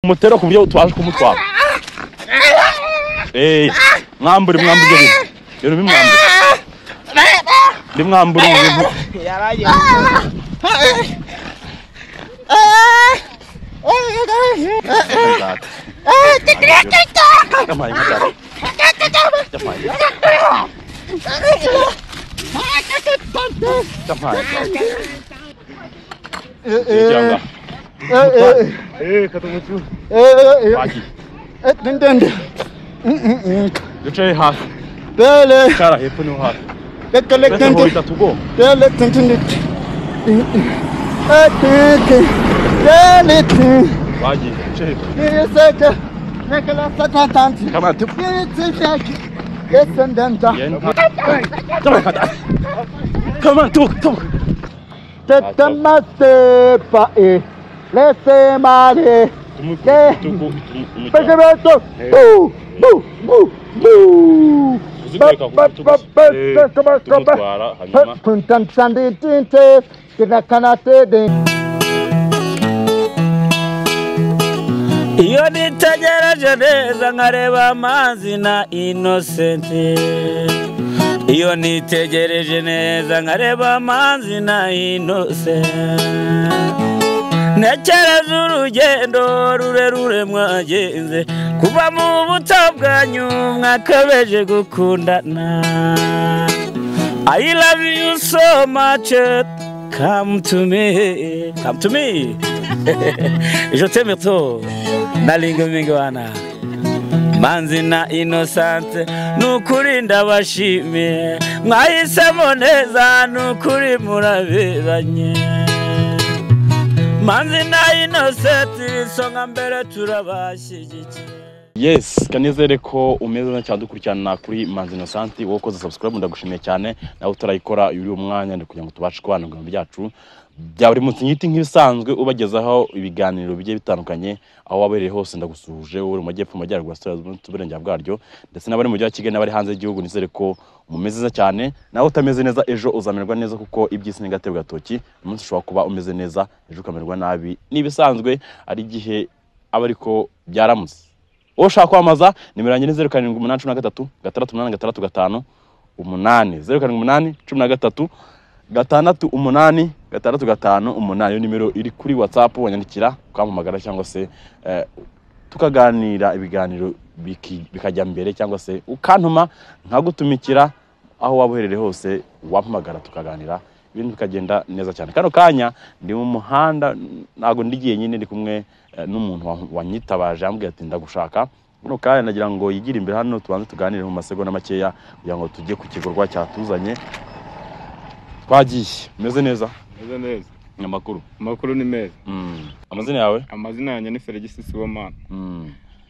Mutera ku buryo twaje kumutwara. Mwambure ibyo bintu. Ibintu bimwambure. Bimwambure ibintu. Yaraye. Come on, talk. Iyo nitegereje neza nkareba amazi na Innocent. Iyo nitegereje neza nkareba amazi na Innocent. Ntekereza urugendo rurerure mwagenze kuva mu buto bwanyu mwakabeje gukundana. I love you so much, come to me, come to me. Je t'aime trop, nalingo mingwana. Manzi na Innocent nukuri ndabashimiye, mwahisemo neza nukuri muraberanye. Manzi na Innocent isonga mbere turabashyigikiye. Yes, kanizere ko umeze neza cyane dukurikirana kuri Manzi Innocent. Wowe ukoze subscribe ndagushimiye cyane, nawe utarayikora uri umwanya ndi kugira ngo tubashe kubana mu byacu bya buri munsi. Nyiti nk'ibisanzwe ubagezaho ibiganiro bigiye bitandukanye aho wabereye hose, ndagusuhuje uri mu majyepfo, mu majyaruguru, burasirazuba bwaryo, ndetse n'abari mu mujyi wa Kigali n'abari hanze y'igihugu. Nizere ko umeze neza cyane, nawe utameze neza ejo uzamererwa neza, kuko iby'isi ni gatebe gatoki. Umunsi ushobora kuba umeze neza, ejo ukamererwa nabi, n'ibisanzwe ari igihe aba ariko byaramutse. Ushaka kwamaza nimero yanjye ni 0783 686 58 0783 686 658. Iyo nimero iri kuri WhatsApp, wanyandikira ukampamagara cyangwa se tukaganira ibiganiro bikajya mbere, cyangwa se ukantuma nkagutumikira aho waba uherereye hose, wampamagara tukaganira ibintu bikagenda neza cyane. Kano kanya ndi mu muhanda, ntago ndigiye nyine, ndi kumwe n'umuntu wanyitabaje ambwira ati ndagushaka. Kano kanya nagira ngo yigire imbere hano tubanze tuganire mu masegonda makeya kugira ngo tujye ku gikorwa cyatuzanye. Twagiye. Meze neza? Meze neza. Amakuru? Amakuru ni meza. Amazina yawe? Amazina yanjye ni Felix Sibomana.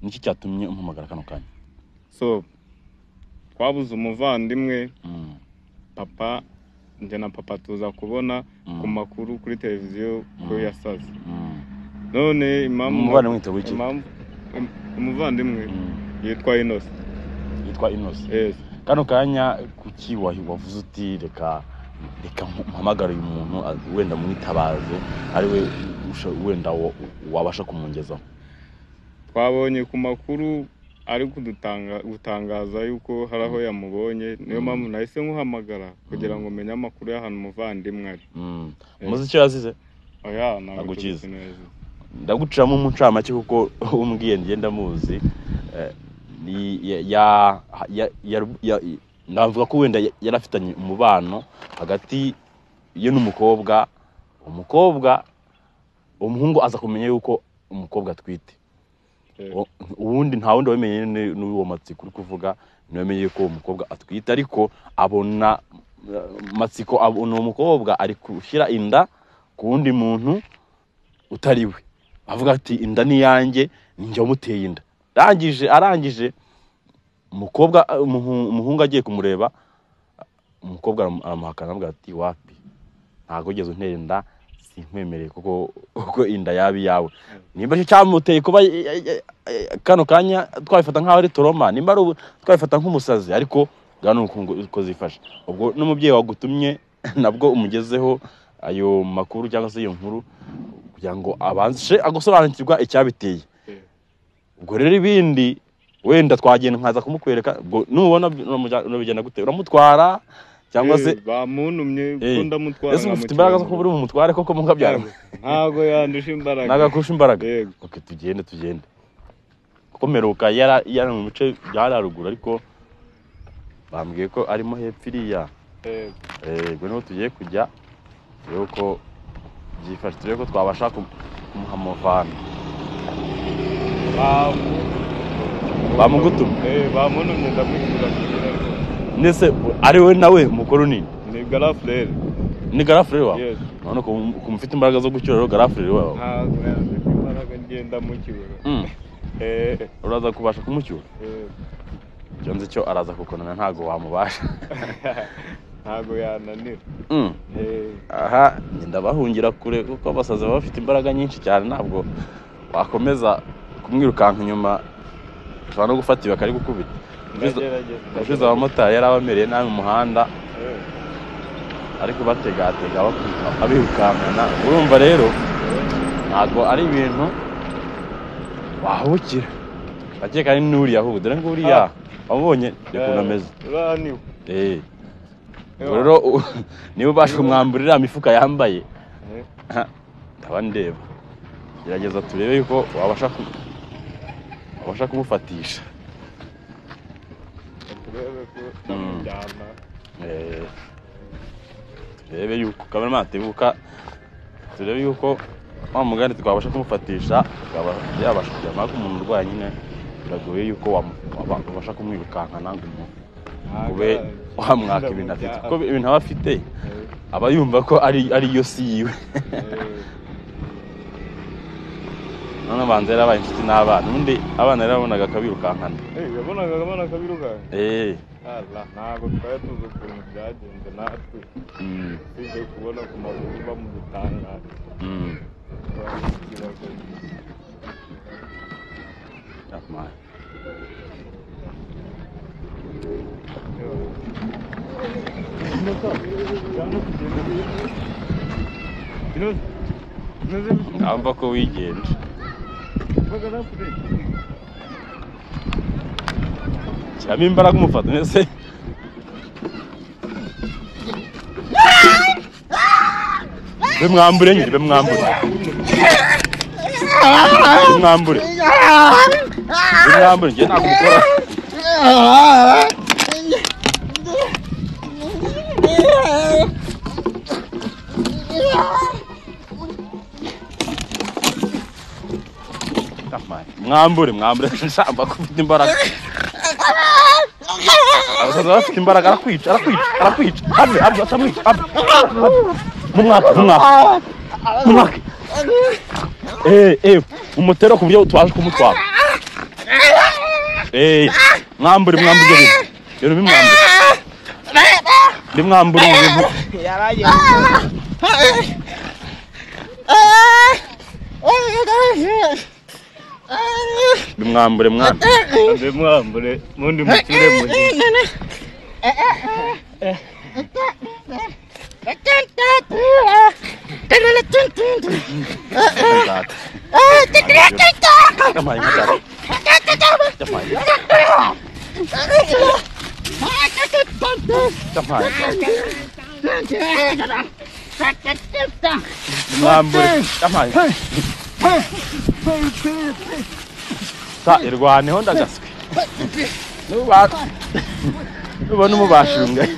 Niki cyatumye umpamagara kano kanya? So twabuze umuvandimwe papa, njye na papa tuza kubona ku makuru kuri televiziyo ko yasaze. None umuvandimwe yitwa iki? Umuvandimwe yitwa Innocent. Yitwa Innocent. Yes. Kano kanya kuki wavuze uti reka mpamagara uyu muntu wenda mwitabaze ari we wenda wabasha kumungezaho? Twabonye ku makuru ari gutangaza yuko hari aho yamubonye, niyo mpamvu nahise nkuhamagara kugira ngo menye amakuru y'ahantu umuvandimwe ari. Muzi icyo yazize? Oya, ntabwo tuzi neza. Ndaguciramo umuncamake kuko umbwiye ngenda muzi. Navuga ko wenda yarafitanye umubano hagati ye n'umukobwa. Umukobwa, umuhungu aza kumenya yuko umukobwa atwite. Ubundi nta wundi wamenye n'uwo Matsiko uri kuvuga, niwe ko umukobwa atwite, ariko abona Matsiko abona umukobwa ari gushyira inda ku wundi muntu utari we, avuga ati inda ni yanjye, ninjye wamuteye inda. Arangije umukobwa, umuhungu agiye kumureba, umukobwa aramuhakana avuga ati wapi, ntago ugeze untera inda, sinkwemereye kuko inda yabi yawe. Nimba cyo cyamuteye kuba kano kanya twabifata nkaho ari toroma, nimba ari twabifata nk'umusazi, ariko gano uko zifashe. Ubwo n'umubyeyi wagutumye nabwo umugezeho ayo makuru cyangwa se iyo nkuru kugira ngo abanze agusobanukirwa icyabiteye. Ubwo rero ibindi wenda twagenda nkaza kumukwereka, ubwo nubona urabigenda gute, uramutwara cyangwa se bamuntumye ko ndamutwara. Ese ufite imbaraga zo kuba uri bumutware koko mukabyara? Ntabwo yandusha imbaraga. Ntabwo akurusha imbaraga. Okay, tugende kuko meruka yari mu bice bya haruguru, ariko bambwiye ko arimo hepfo iriya. Ubwo niho tugiye kujya, turebe uko byifashe, turebe ko twabasha kumuhamuvana. Bamugutumye? Bamuntumye ndamucyura. Nese ari we nawe mukuru nini? Ni garafurere. Ni garafurere wawe? None ko mufite imbaraga zo gucyura rero garafurere wawe? Ntabwo yandusha imbaraga, ngenda mucyura. Uraza kubasha kumucyura? Icyo nzi cyo araza kukunana, ntabwo wamubasha. Ntabwo yananira. Aha ngenda bahungira kure kuko abasazi baba bafite imbaraga nyinshi cyane, ntabwo wakomeza kumwirukanka inyuma, ushobora no gufata ibi akari gukubita. Ubushize abamotari yari abamereye nabi mu muhanda, ariko bategatega abirukankana. Urumva rero ntabwo ari ibintu wahubukira. Ndakeka ari n'uriya ahubwo, dore ngo uriya wamubonye ukuntu ameze. Rero niba ubasha kumwambura iriya mifuka yambaye, ndaba ndeba, gerageza turebe yuko wabasha kumufatisha. Turebe yuko kameramani tebuka, turebe yuko wa mugani twabasha kumufatisha, akaba yabasha kujya. Ariko umuntu urwaye nyine biragoye yuko wabasha kumwirukankana ngo ube wamwaka ibintu afite, kuko ibintu aba afite aba yumva ko ari yo si yiwe. None abanza yarabaye inshuti n'abana, ubundi abana yarabonaga akabirukankana. Yabonaga abana akabirukankana? Ntabwo twari tuzi ukuntu byagenze natwe, usibye kubona ku makuru bamudutangaza. Ngamba ko wigenje. Shyiramo imbaraga umufata nese. Bimwambure nyine, bimwambure. Bimwambure. Bimwambure ngiye nagukora. Mwambure, mwambure, nshamba kufite imbaraga. Abasaza bafite imbaraga, arakwica, arakwica, arakwica. Have, have, atamwica, have. Mumwake, mumwake. Mumwake. Umutero ku buryo twaje kumutwara. Mwambure, mwambure ibyo bintu. Ibintu bimwambure. Bimwambure ibintu. Yaragiye. Bimwambure mwana. Bimwambure mundi muture muhi. Mwambure. Sa irwaneho ndagaswe. Nubona umubashunga.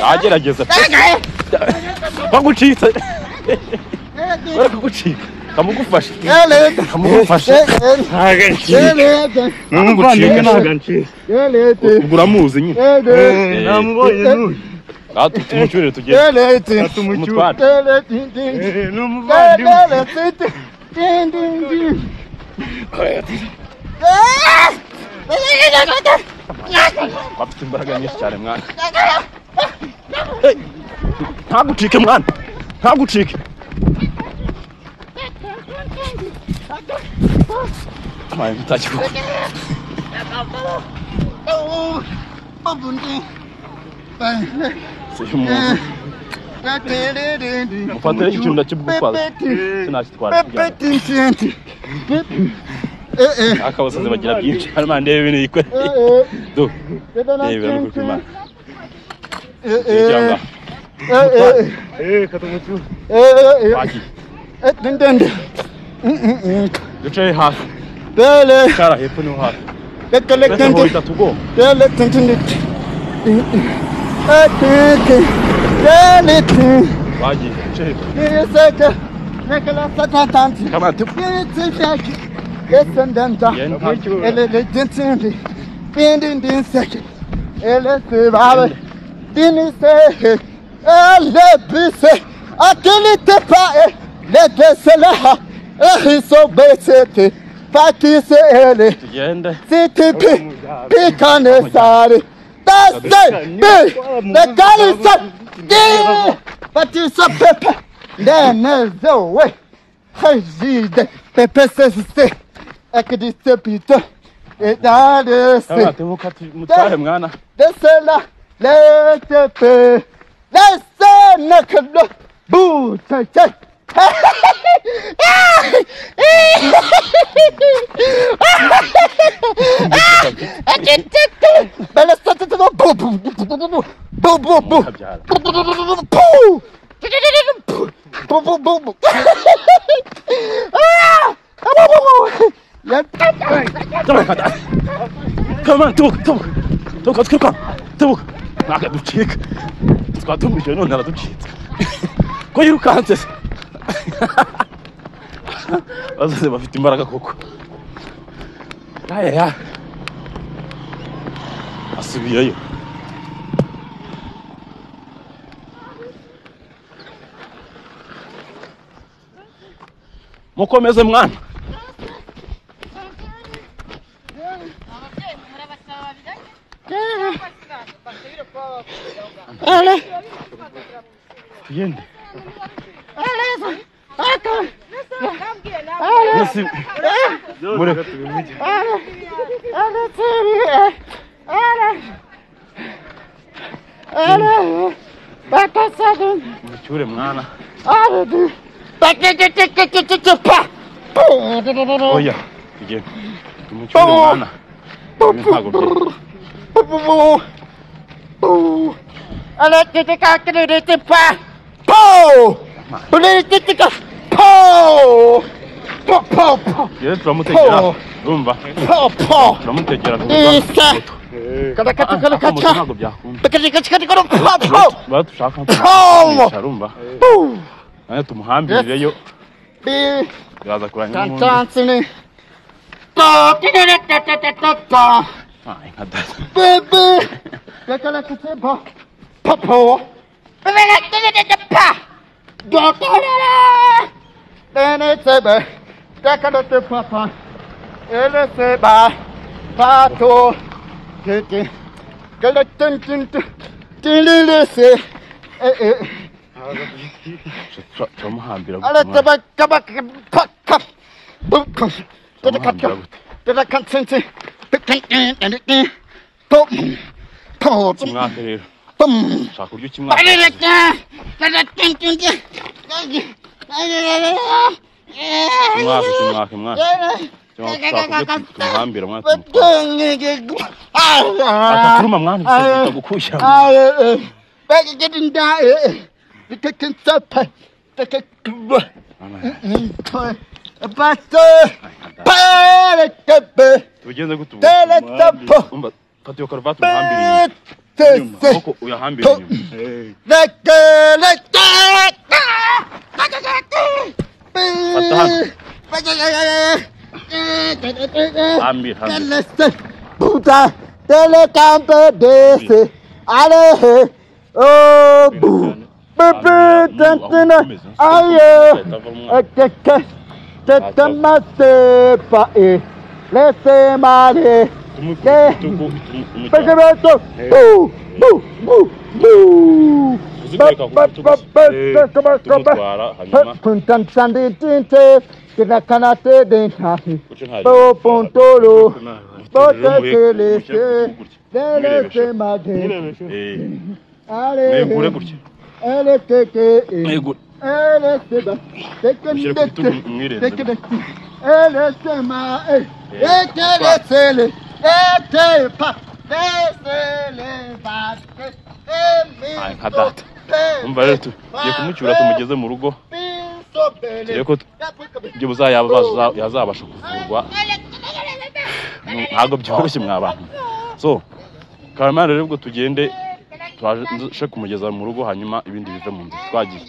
Agerageza bagucitse, barakugucika, kamugufashe, kamugufashe. Ubwo uramuzi nyine. Namubonye n'uyu. Tumucyurire tugende. Tumutware. Ni umuvandimwe. Bafite imbaraga nyinshi cyane mwana. Ntagucike mwana, ntagucike. Mufatire iki kintu ndakigutwaza sinakitwara. Akabasazi bagira byinshi harimo ndebe ibintu yikoreye. Do. Ndebe no kwimana. Cyangwa. Katumucu. Ndende. Duce hasi. Bele. Kara hepfo no hasi. Leka tugo. Bele tintindi. Waji, che. Come on, Come on, talk. Talk. Nagaducika. Twatumije none araducitse. Ko yirukanse se. Bazaze bafite imbaraga koko. Aya. Asubiyeyo. Mukomeze mwana. Tugende. Mucyure mwana. Oya, tugende. Tumucyure mwana. Ntabwo turamutegera urumva turamutegera ntabwo byakunda dushaka urumva tumuhambirireyo biraza kurangira n'ubundi. Turamuhambira kimwaka rero shaka uryo kimwaka kimwaka tumuhambira mwana atakuruma mwana bitagukushya tugende gute ubu fata iyo karuvati umuhambire inyuma amaboko uyahambire inyuma fata hano hambira tumutwara hanyuma Muhe mushyire ku bitugu gutya. Mwirebeshe. Mwegure gutya. Mwegure. Mushyire ku bitugu mwirenze gutya. Ay, nka data. Umva rero tugiye kumucyura tumugeze mu rugo, turebe ko byibuze yazabasha kuvurwa. Ntabwo byoroshye mwa bantu. So karamani rero ubwo tugende twaje kumugeza mu rugo, hanyuma ibindi bive mu nzira. Twagiye.